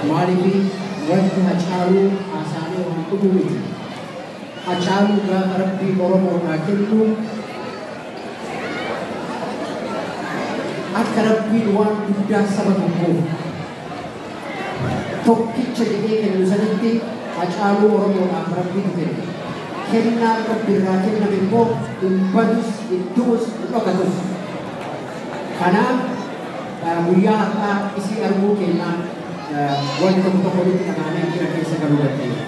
Maaliif wanti Hacaaluu haasaalee waan dhugu miti. Hacaaluu gaafa Rabbii Oromoodhaa kennu akka Rabbiin waan guddaa saba tokkoof tokkicha jedhee kennu sanitti Hacaaluu Oromoodhaaf Rabbiitu kenne. Kennaan Rabbi irraa kenname immoo hin badus, hin du'us, hin dhokatus. Kanaaf guyyaa har'aa isii arguu kennaan wanti tokko tokko nutti dhaga'amee jira keessa galuu dandeenya.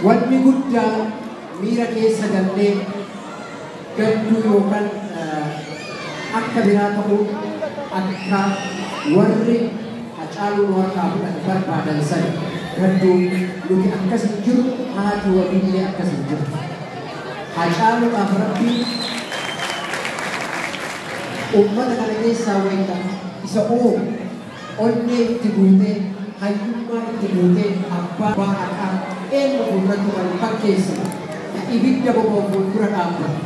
Wanni guddaa miira keessa gallee gadduu yookaan akka biraa ta'uu akka warri Hacaaluu nu harkaa fudhate barbaadan sani gadduu nuti akkas hin jiru, haati wabiillee akkas hin jirtu. Hacaaluudhaaf Rabbiin uummata kana keessaa wayita isa uume onnee itti guutee, hayyummaa itti guutee, abbaa haqaa eenyu fuulduratti kan fakkeessine ibidda boba'u fuuldura dhaabbatu.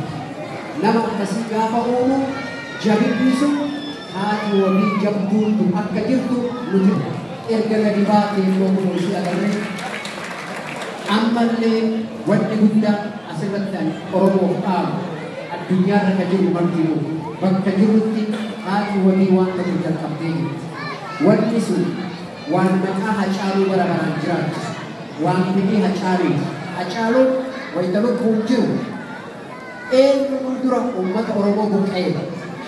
Nama akkasii gaafa uumu jabinni sun haati wabii jabduutu akka jirtu nuti erga gadi baatee immoo kun ishee agarree. Ammallee wanni guddaan asirratti ani Oromoof dhaabu, addunyaarra ka jiru martinuu bakka jirutti haati wabii waan tokko jalqabdee jirti. Wanni sun waan maqaa Hacaaluu bara baraan jiraachisu, waan fedhii Hacaaluuti. Hacaaluun wayita lubbuun jiru eenyuun dura uummata Oromoo buqqa'ee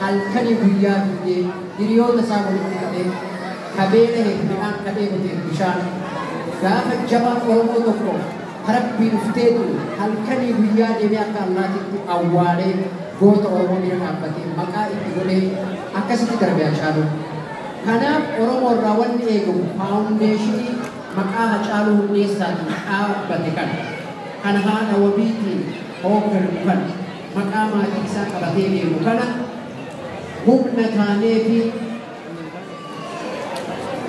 halkanii guyyaa fiigee hiriyoota isaa walitti qabee kabeela midhaan kadhee qoteef bishaan gaafa jabaan Oromoo tokko Rabbii dhufteetu halkanii guyyaa deemee akka allaatitti awwaalee goota Oromoo bira dhaabbatee maqaa itti godhee akkasitti darbe Hacaaluu. Kanaaf Oromoo irraa wanni eegamu faawundeeshinii maqaa Hacaaluu Hundeessaatiin dhaabbate kana kan haadha wabiitiin hoogganamu kana maqaa maatii isaa qabatee deemu kana humna taanee fi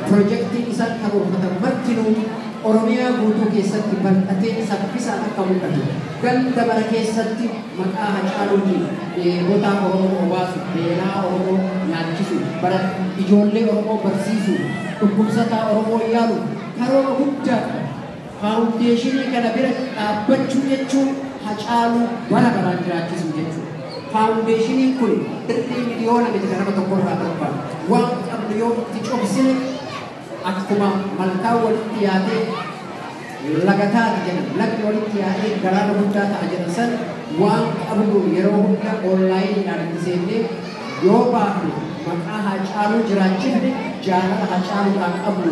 pirojektiin isaan karoorfatan martinuu Oromiyaa guutuu keessatti bal'atee saffisaan akka mul'atu ganda bara keessatti maqaa Hacaaluutiin dheebotaa Oromoo obaasu, beelaa Oromoo nyaachisu, bara ijoollee Oromoo barsiisu, dhukkubsataa Oromoo yaalu karoora guddaa qaba. Faawundeeshinii kana bira dhaabbachuu jechuun Hacaaluu bara baraan jiraachisuu jechuudha. Faawundeeshiniin kun birrii miliyoona miti kan nama tokko irraa barbaadu. Waan qabnu yoo itti cobsine akkuma malkaan walitti yaatee lagataati jedhan, lagni walitti yaa'ee galaana guddaa ta'a jedhan san waan qabnu yeroo hunda onlaayiniidhaan itti seennee yoo baafne maqaa Hacaaluu jiraachifne, jaalala Hacaaluudhaan qabnu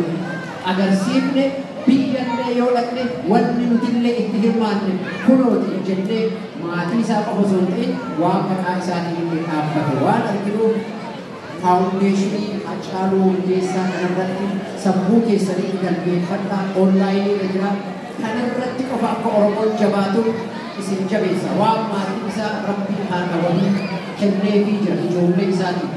agarsiifne, biyyallee yoo dhaqne wanni nutillee itti hirmaanne kunooti jennee maatii isaa qofa osoo hin ta'in waan maqaa isaatiin illee dhaabbate waan arginuuf faawundeeshinii Hacaaluu Hundeessaa kanarratti sammuu keessanii galmeeffadhaa, onlaayinii irra jira. Kanarratti qofa akka Oromoon jabaatu isin jabeessa. Waan maatii isaa Rabbiin haadha wabii kenneefii jira ijoollee isaatiin.